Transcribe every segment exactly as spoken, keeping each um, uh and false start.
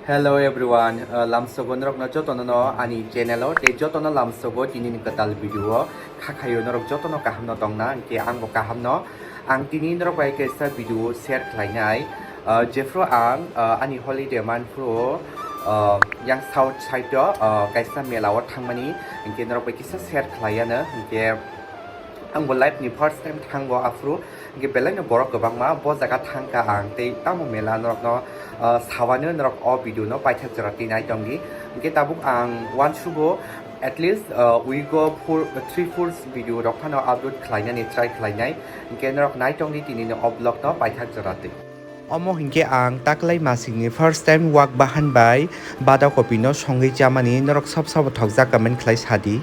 Hello everyone, uh, lamsogo norokno jotono no ani channel o tei jotono lamsogo tini ni kwtal video o khakhayo norok jotono kaham no tongna, hwnkhe ang bo kaham no. Ang tini norok bai kaisa video share khlainai, uh, jephru ang, uh, ani holiday man phru, uh, yang south side o, uh, kaisa mela o thangmani, hwnkhe norok bai kisa share khlaiya no, hwnkhe ang bo life ni first time thango aphru. Hingke belai no borok kwbangma bo jaga thangkha ang tei tamo mela norokno, ah, sawano norok o video no paithak jora twi nai tongdi. Hingke tabuk ang uansugo at least, ah, week o four, three, four video rok phano upload khlainani try khlainai. Hingke norok nai tongdi tini ni o vlog no paithak jora twi. Omo hingke ang taklai masingni first time wak bahan bai bada kopino songwi chamani norok sab sabo thokjak comment khlai sadi.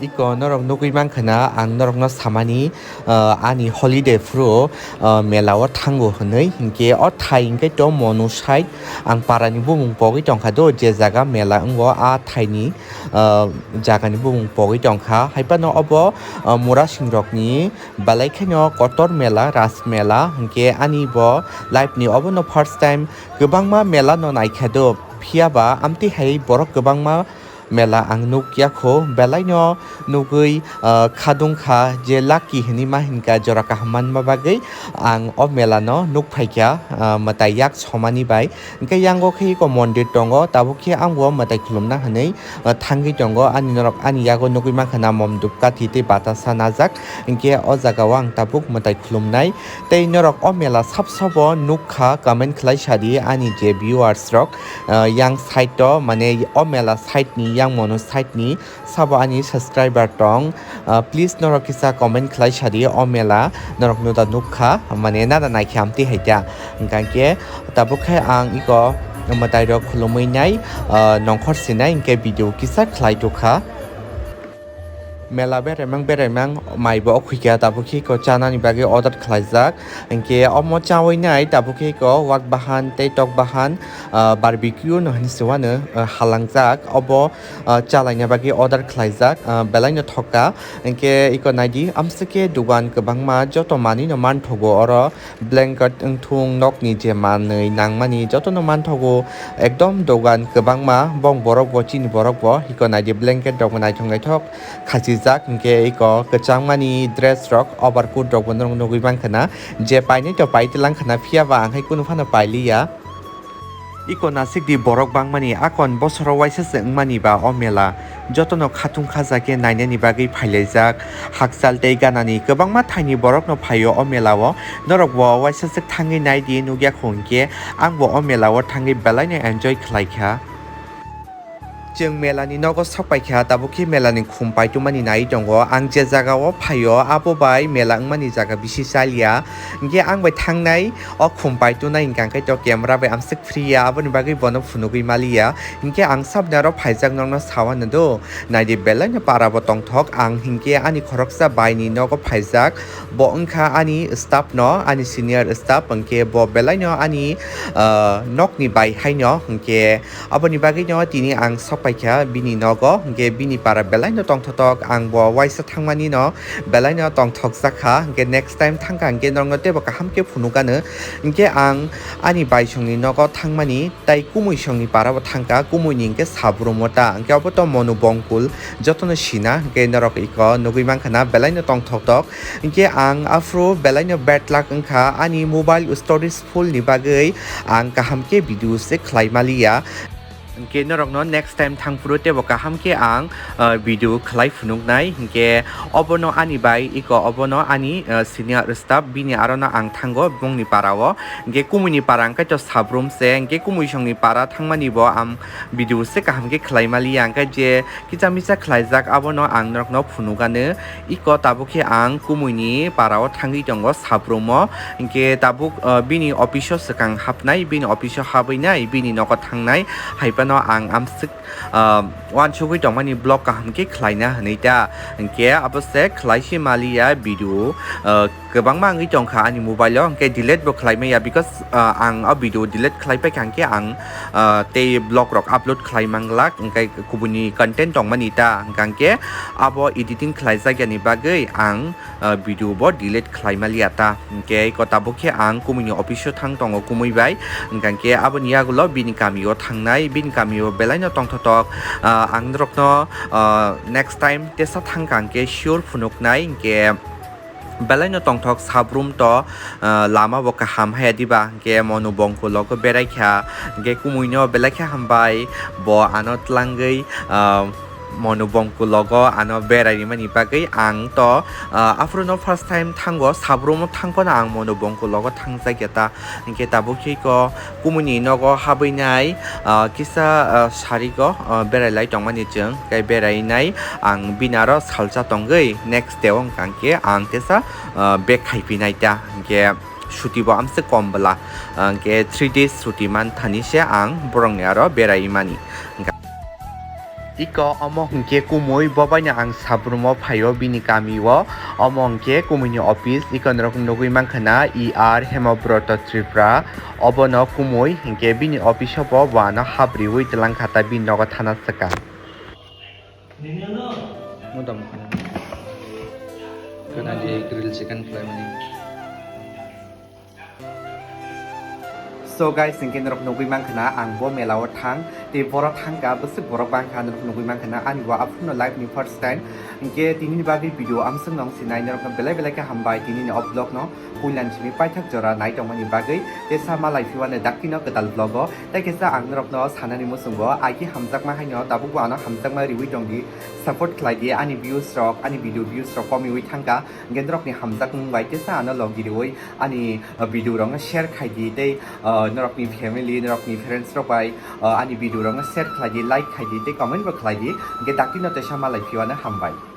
Iko norok nugwi mankha na ang norokno samani, ah, ani holiday phuru, ah, mela o thango hwnwi, hinkhe o thai hinkhe to Monu side ang parani bumung pogwi tongkha do, je jaga mela wngo a thaini, ah, jagani bumung pogwi tongkha. Haiphano obo, ah, murasing rokni belai kheno kotor mela, ras mela, hinkhe ani bo life ni obono first time kwbangma mela no naikha do, phiyaba amtwi hai borok kwbangma mela ang nukya kho, belai no nugwi, ah, khadung kha je lucky hinwi ma hinkha jora kaham manma bagwi ang o mela no nuk phaikha, ah, mwtai yak somani bai. Hinkhe yango khe eko mondir tongo, tabuk khe ang bo mwtai khulumna hinwi, ah, thangwi tongo. Ani norok ani yago nugwi mankha na mom dupkathi tei batasa najak, hinkhe o jaga o ang tabuk mwtai khulumnai. Tei norok o mela sab sabo nukha comment khlai sadi ani je viewers rok, ah, yang side o mane o mela side ni yang Monu side ni sabo ani subscriber tong, ah, please norok kisa comment khlai sadi o mela norok no da nukha mane nada naikhe amtwi hai ta. Hingkha khe tabuk khe ang iko mwtai rok khulumwi nai, ah, nongkhor sinai hinkhe video kisa khlai tukha. Mela beraimang beraimang mai bo okhuikha tabuk khe iko chanani bagwi order khlaijak. Hinkhe omo chawi nai tabuk khe iko wak bahan tei tok bahan, ah, barbecue no hinwi se uanw, ah, halangjak. Obo, ah, chalaina bagwi order khlaijak, ah, belai no thokka. Hinkhe iko naidi amswk khe dugan kwbangma joto manwi no manthogo oro. Blanket wngthung nokni je manwi nangmani jotono manthogo, ekdom dogan kwbangma bong borok bo chini borok bo iko naidi blanket rok bo naithok naithok khachijak hinkhe iko kwchangmani dress rok overcoat rok bo norok nugwi mankha na je painai to paitilang khana phiyaba ang hai kunu phano pailiya. Iko nasikdi borok bangmani akon bosoro waisa se wngmani ba o mela jotono khatung khaja khe nainani bagwi phailaijak. Hakchal tei ganani kwbangma thaini borokno phaio o mela o. Norok bo waisa se thangwi naidi nukya kho hinkhe ang bo o mela o thangwi belai no enjoy khlaikha. Chwng mela ni nogo sok paikha tabuk khe mela ni khum paitumani nai tongo. Ang je jaga o phaio abo bai mela wngmani jaga bisi chaliya. Hinkhe ang bai thangnai o khum paitunai hinkha khe to camera bai amswk phriya, aboni bagwi bono phunugwi maliya. Hinkhe ang sabni aro phaijak nokno sawa nado. Naidi belai no para bo tongthok, ang hinkhe ani khoroksa bai ni nogo phaijak. Bo wngkha ani staff no, ani senior staff, hinkhe bo belai no ani, ah, nokni bai hai no. Hinkhe aboni bagwi no tini ang sok paikha bini nogo, hinkhe bini para belai no tongthotok, ang bo waisa thangmani no belai no tongthokjak kha. Hinkhe next time thangkha hinkhe norokno teibo kaham khe phunukano. Hinkhe ang ani baisongni nogo thangmani tai Kumuisongni para bo thangkha, Kumuini hinkhe Sabrum o ta, hinkhe obo to Monu Bongkul, jotono sina, hinkhe norok iko nugwi mankha na belai no tongthoktok. Hinkhe ang aphuru belai no bad luck wngkha, ani mobile storage full ni bagwi ang kaham khe video se khlai maliya. Hinkhe norokno next time thangphuru teibo kaham khe ang, ah, video khlai phunuknai. Hinkhe obono ani bai iko obono ani, ah, senior staff bini arono ang thango bongni para o. Hinkhe Kumuini para hinkhe to Sabrum se, hinkhe Kumuisongni para thangmani bo ang video se kaham khe khlai maliya. Hinkhe je kisa misa khlaijak abono ang norokno phunukano. Iko tabuk khe ang Kumuini para o thangwi tongo Sabrum o. Hinkhe tabuk, ah, bini office o swkang hapnai, bini office o habwi nai, bini nogo thangnai. Hai Ano ang amswk, ah, uansugwi tongmani vlog kaham khe khlaina hwnwi ta. Hinkhe abo se khlai se maliya video, ah, kwbangma wngwi tongkha ani mobile o, hinkhe delete bo khlai maya because, ah, ang o video delete khlai paikha hinkhe ang, ah, tei vlog rok upload khlai manglak, hinkhe kubuni content tongmani ta, hinkhe abo editing khlaijak yani bagwi ang ah, video bo delete khlai maliya ta. Hinkhe ko tabuk khe ang kumui ni office o thang tongo kumui bai. Hinkhe aboni yagulo bini kami o thangnai, bini kami o belai no tongthotok. Ah, ang norok no, ah, next time tesa thang kha hinkhe sure phunuk nai. Hinkhe belai no tongthok sabrum to, ah, lama bo kaham haya diba. Hinkhe Monu Bongkulogo berai kha, hinkhe kumui no belai khe hambai, bo ano tlangwi, ah, Monu Bongkulogo ano berai rimani bagwi ang to, ah, aphuru no first time thango, sabrum thang phano ang Monu Bongkulogo thangjak ya ta. Hinkhe tabuk khe ko kumui ni nogo habwi nai, ah, kisa, ah, sarigo, ah, berai lai tongmani chwng, tei berai nai ang bini aro salsa tongwi next day o wngkha hinkhe ang tesa, ah, back khai phi nai ta. Hinkhe suti bo amswk kom bwla, ah, hinkhe three days suti man thani se ang borok ni aro berai mani. Iko omo hinkhe kumui, bo baino ang sabrumo phaio bini kamio. Omo hinkhe kumui ni office, iko norok nugui mankha na E R Hemobroto Tripura. Obono kumui hinkhe bini office o bo, bo ano hap riui twlang kha ta bini nogo thana swkang. Modam khana. Khana di grill chicken khlai mani. So guys, hinkhe norok nugui mankha na ang bo mela o thang, tei boro thang kha, bwswk borok bang kha, norok nugui mankha na ani bo aphuru no life ni first time. Hinkhe tini ni bagwi video amswk nong sinai, norok no belai belai khe hambai tini ni o vlog no puila ni simi paithak jora nai tongmani bagwi, tei sa malai phiwano dakti no kwtal vlog o, tei kisa ang norok no sanani muchungo, ai khe hamjakma haino tabuk bo ano hamjakma riui tong di, support khlai di, ani views rok, ani video views rok komiui thang kha, hinkhe norok ni hamjakmung bai tei sa ano logi riui ani, uh, video rok no share khai di tei, uh, norok ni family, norok ni friends rok bai, uh, ani video rok no share khlai di, like khai di tei comment bo khlai di. Hinkhe dakti no teisa malai phiwano hambai.